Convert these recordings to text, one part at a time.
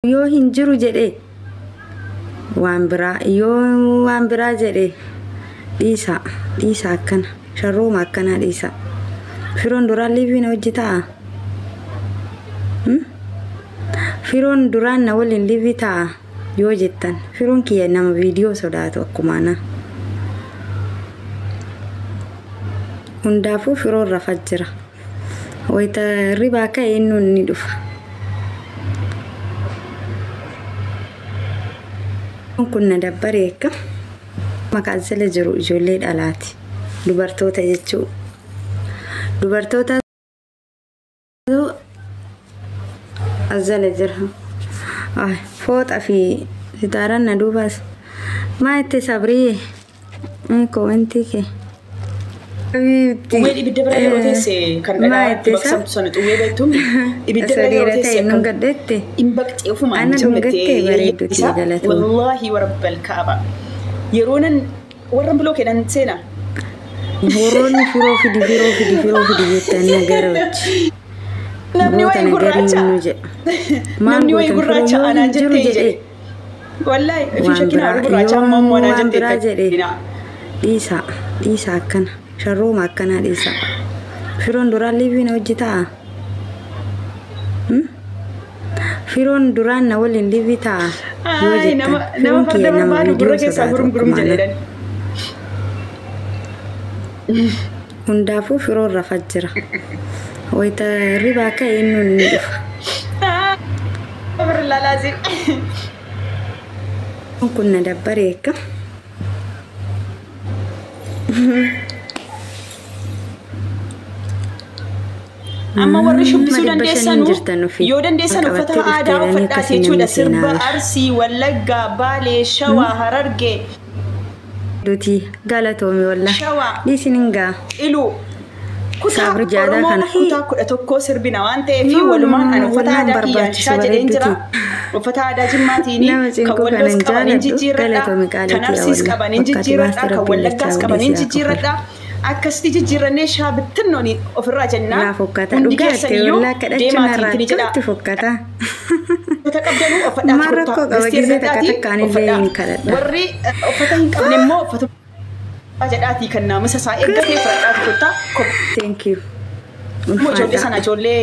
Yoo hin jiru jedhe waan biraa, yoo waan biraa jedhe dhiisaa, dhiisaa, akkana sharrooma akkanaa dhiisaa. Firoon duraan liiviin hojii ta'a. Firoon duraan na waliin liivii ta'a yoo jettan, firoon kiyya nama viidiyoo sodaatu akkuma ana. Hundaafuu firoon rafa jira. Wayita ribaa ka'e inni ni dhufa. Kun na dabbaree akka maqaan sila jiru ijoollee dhalaati. Dubartoota jechuu. Dubartoota as jala jira. Fooxa fi sitaaraan na duubaas. Maa itti sabriyee? Koomentii kee. Xuwween ibidda bira yeroo teesse kan dhagaa itti baqsamtu sana, xuwwee beektuun ibidda bira yeroo teesse akkam gadheette. Hin baqxee ofumaan. Ana dhungattee bareedduuti galatoo. Wallaahi warabbal kaaba. Yeroo nan warra biloo kennan seena. Warroonni firoo fidi, firoo fidi, firoo fidi jettan nagarochi. Namni wayii gurraacha. Namni wayii gurraacha anaa jettee jedhe. Wallaahi fi shakkina warri gurraacha ammoo ammoo anaa jettee jedhe. Dhiisaa, dhiisaa, akkana sharrooma akkanaa dhiisaa. Firoon duraan liiviin hojii ta'a. Firoon duraan na waliin liivii ta'a yoo jettan, firoon kiyya nama viidiyoo sodaatu akkuma ana. Hundaafuu firoon rafa jira. Wayita ribaa ka'e inni ni dhufa. Kun na dabbaree akka. Amma warri shubbisuu dandeessanu yoo dandeessan uffata aadaa uffadhaa jechuudha. Sirba Arsii, Wallaggaa, Baalee, Shawaa, Harargee. Duti galatoomi wallaa. Shawaa. Dhiisin hin gaa. Iluu. Kutaa Oromoo kutaa 11 sirbina waan ta'eef walumaan ani uffata aadaa kiyyaan shaa jedheen jira. Uffata aadaa Jimmaatiin kan Walloos qabaniin jijjiirradha. Kan Arsiis qabaniin jijjiirradha. Kan Wallaggaas qabaniin jijjiirradha. Akkasitti jijjiirrannee shaa bittinnoon ofirraa jennaa. Naa fokkata dhugaa jettee, wallaa kadhachuun narraa akkamitti fokkata. Uffata qabdanuu uffadhaa. Maal rakkoo qaba? Gisee takka takkaan illee hin kadhadha. Warri uffata hin qabne immoo uffata jedhaatii kan naamusa isaa eeggatee fudhadhaati kottaa. Thank you. Immoo ijoollee sana, ijoollee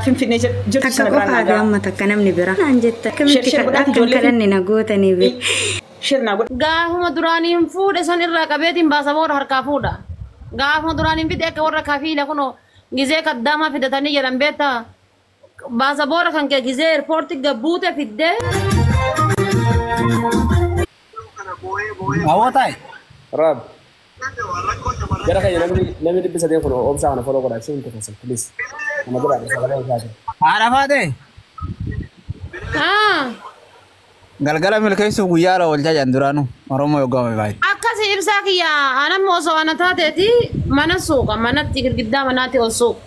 Finfinnee jirtu Takka sana biraan qofaa nagaa. Amma takka namni bira. Naan jetta akkamitti Share kadhaa godhaati kan ijoollee kadhanne na gootanii bee. Shirnaa godha. Gaafuma duraaniin fuudhe san irraa qabeetiin baasaboora harkaa fuudha. Gaafuma duraaniin fide akka warra kafiila kunoo gizee kaddaamaa fidatanii jedhan beektaa. Baasaboora kan kee gizee eerpoortii gabbuute fiddee. Hawwataa. Raab. Jara keenya namni 300 kun obsaa kana follow godhaa isheen keessan, please. Nama godhaa sagalee isaati. Haadha faatee. Ah, Galgala milkeessuuf guyyaa irra oolchaa jiran duraanuu Oromoo yoggaame baay'ee. Akkasi ibsaa kiyya, anamma osoo ana taateeti mana suuqa manatti girgiddaa manaatti ol suuqa.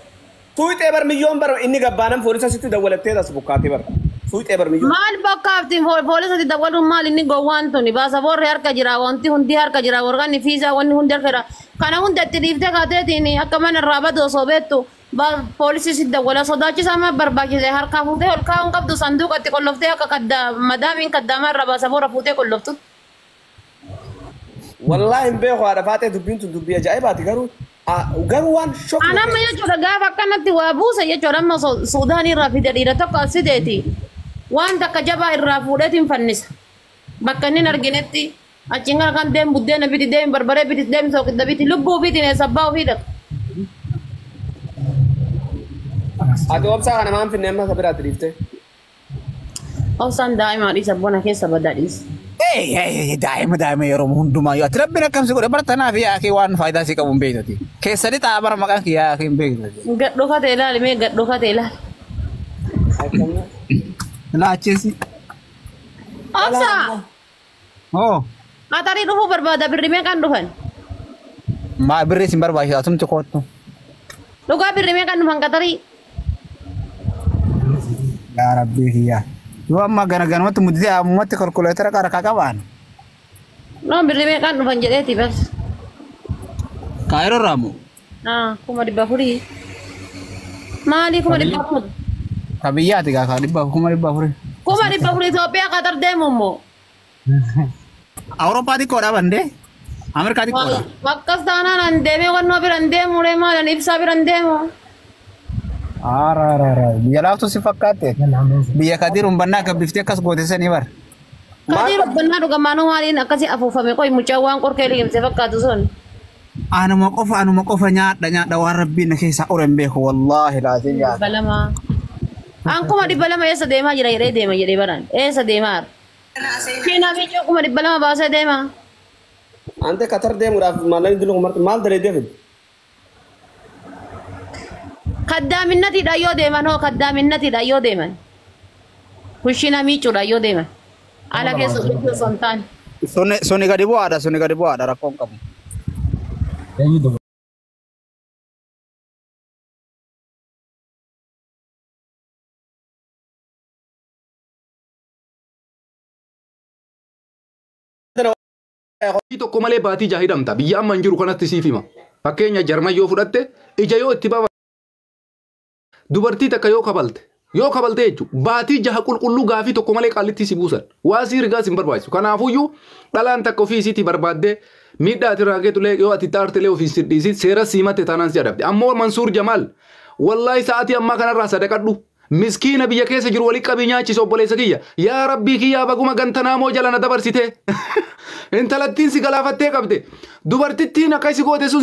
Suuxee bar miyyoon bar inni gabbaanan poolisa sitti dawwalattee tas bukkaatee bar. Suuxee bar miyyoon. Maal bakkaafti poolisatti dawwaluun? Maal inni gowwaan tuni? Baasaboorri harka jira, wanti hundi harka jira, warqanni fiizaa wanni hundi harka jira. Kana hunda itti dhiiftee kaateetiin akka mana irraa badu osoo beektu poolisii si dawwala sodaachisaa ma barbaachise? Harkaa fuutee ol kaa'uun qabdu, sanduuqa itti qolloftee akka kadda madaamiin kaddaamaa irraa baasaboora fuutee qolloftu. Wallaahi hin beeku, haadha faatee, dubbiin tun dubbii ajaa'ibaati, garuu waan shock. Anamma jechuudha gaafa akkanatti waa buuse jechuudha, amma Suudaanii irraa fide dhiira tokko as fideeti. Waan takka jabaa irraa fuudheetiin fannisa. Bakka inni hin arginetti achiin gara kan deemu buddeena biti, deemi barbaree biti, deemi soqidda biti, lubbuu ofiitiin eessabbaa ofii dhaqa. Ati obsaa kana maan finne amma biraatti dhiiftee? Obsaan daa'imaa dhiisa, bona keessa badaa dhiisa. Daa'ima daa'ima yeroo hundumaa ati rabbiin akkamsi godhe bara tanaaf yaa kee waan faayidaa si qabu hin beektati. Keessatti xaa bara maqaan kee yaa kee hin beektati. Gadhokate ilaali, mee gadhokate ilaali. Laachisi. Obsaa! Oo. Qatarii dhufuu barbaada, birri meeqaan dhufan? Maa birri sin barbaachisu, atumti koottu. Dhugaa birri meeqaan dhufan Qatarii? Yaa rabbii kiyyaa. Yoo amma gana ganamatti muddee ammatti kalkuleetara harkaa qabaan. No, birri meeqaan dhufan jedheeti bas. Kaayiroo irraa moo? Ah, 400,000. Maali 400,000? Ka biyyaati gaa ka 400,000. 400 Itoophiyaa Qatar deemu immoo. Awurooppaa xiqqoodha bandee. Ameerikaa xiqqoodha. Akkas taanaan an deemee wannoo bira hin deemu ree maal ibsaa bira hin deemu. Aara biyya laaftu si fakkaatte. Biyya Kadir umbannaa gabbiftee akkas goote sanii bar. Kadir uffannaa dhugamaanuu maaliin akkasii afuufame qoy mucaan waan qorkee liqimsee fakkaatu sun. Anuma qofa nyaadha waan rabbiin na keessaa ore hin beeku wallaahi laatiin nyaadha. 200. An 200 eessa deemaa jira jedhee deema jedhee baran eessa deemaa jira. Kiinaa miicoo 200 baasee deema. Ante Qatar deemuudhaaf maallaqni dullu marti maal dalagdee fidde? Kaddaaminatiidha yoo deeman hoo kaddaaminatiidha yoo deeman. Kushina miicuudha yoo deeman. Ala keessa hojjechuu osoo hin taane. Suni gadi bu'aadha suni gadi bu'aadha rakkoon qabu. Tokko malee baatii jaha hidhamta biyya amma hin jiru kanatti siif hima. Fakkeenya Jarman yoo fudhatte ija yoo itti bafa dubartii takka yoo kabalte jechuudha baatii jaha qulqulluu gaafii tokko malee qaallitti si buusan waasii rigaas hin barbaachisu. Kanaafuyyuu dhalaan takka ofii isiitii barbaaddee miidhaa ati irraa geetulee yoo ati taartilee ofii si dhiisin seera siimate taanaan si adabde. Ammoo Mansuur Jamaal wallaahi sa'aatii ammaa kanarraa sadaqadhu. Miskiina biyya keessa jiru walii qabii nyaachise obboleessa kiyya. Yaa rabbii kiyyaa baguma gantanaamoo jala na dabarsite. Intalattiin si galaafattee qabde. Dubartittiin akka isi goote sun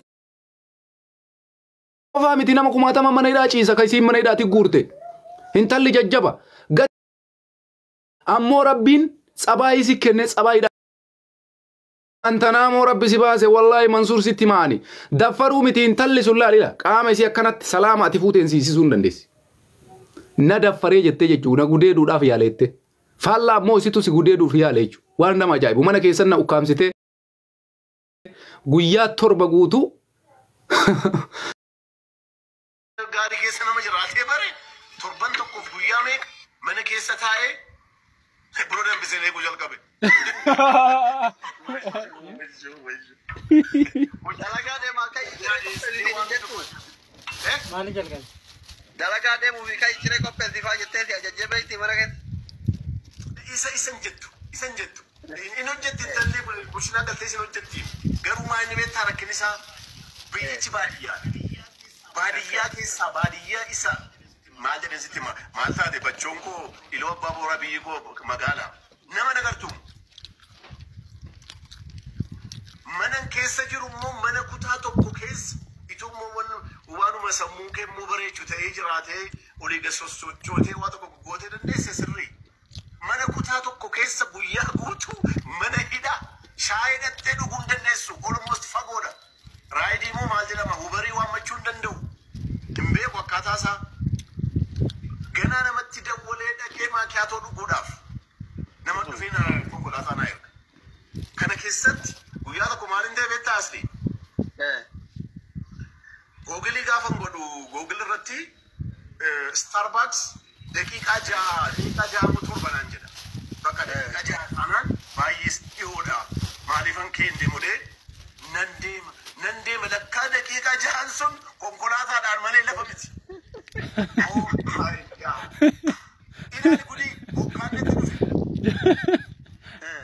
qofaa miti nama kumaatama mana hidhaa ciisa akka isiin mana hidhaatti guurte. Intalli jajjaba. Ammoo rabbiin tsabaayii si kenne tsabaayidha. Gantanaamoo rabbi si baase wallaahi Mansuur sitti maani. Daffaruu miti intalli sun laalila. Qaama isii akkanatti salaama ati fuuteen siisisuu hin dandeessi. Na daffaree jettee jechuudha na gudeeduudhaaf yaaleette. Faallaa ammoo isitu si gudeeduuf yaale jechuudha. Waan nama ajaa'ibu mana keessan na ukkaamsitee guyyaa 7 guutuu. Gaarii keessa nama jiraatee bare torban tokkoof guyyaa meeqa mana keessa taa'ee biroo danfisee eeguu jalqabe. Dalagaa deemaa kan Maali jalqabe? Dalagaa deemuu fi kan ciree qopheessifaa jettee si ajajjee beekti mana keessa. Isa hin jettu. Inni hojjetti intalli bushinaa galtee isin hojjetti. Garuu maa inni beektaa rakkin isaa biyyichi baadiyyaa. Baadiyyaa keessaa baadiyyaa isa maal jedhan sitti hima maal taate bachoon koo iloo abbaa booraa biyyi koo magaalaa nama nagartu. Mana keessa jiru immoo mana kutaa tokko keessa itoo immoo waanuma sammuu kee immoo bareechu ta'ee jiraatee olii gad sossochootee waa tokko gootee dandeesse sirrii. Mana kutaa tokko keessa guyyaa guutuu mana hidhaa shaayii dhattee dhuguu hin dandeessu almost fagoodha. Raayidii immoo maal jedhama hubarii waammachuu hin danda'u. Hin beeku akkaataa isaa. Ganaa namatti dawwalee dhaqee maakiyaatoo dhuguudhaaf nama dhufee na konkolaataa naa erga. Kana keessatti guyyaa tokko maal hin deebi'e taasise? Googilii gaafa godhu googil irratti Starbucks daqiiqaa 6 torbanaan jedha. Bakka daqiiqaa 6 taanaan baay'ee dhiyoodha. Maaliifan kee hin deemu dee nan deema lakkaa daqiiqaa 6 sun konkolaataadhaan malee lafa miti. Oh my God. Ilaali gudii bokkaan natti dhufe.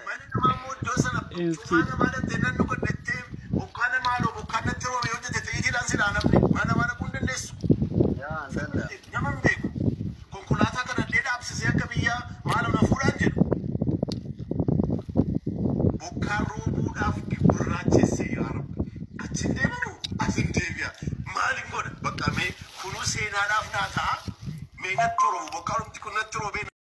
Mana namaa immoo iddoo sana cumaa namaa dhattee nan dhugadhettee bokkaan maaloo bokkaan natti roobe yoo jette xiyyiidhaan si dhaanamne mana mana kun dandeessu. Nama hin beeku. Konkolaataa kana illee dhaabsisee akka biyyaa maaloo na fuudhaan jedhu. Bokkaan roobuudhaaf gurraachesse yaa Rabbi. Achi hin deemanu as hin deebi'a. Maaliin godha? Bakka mee kunuu seenaadhaaf naa ta'a. Mee natti roobu bokkaan kun natti roobee.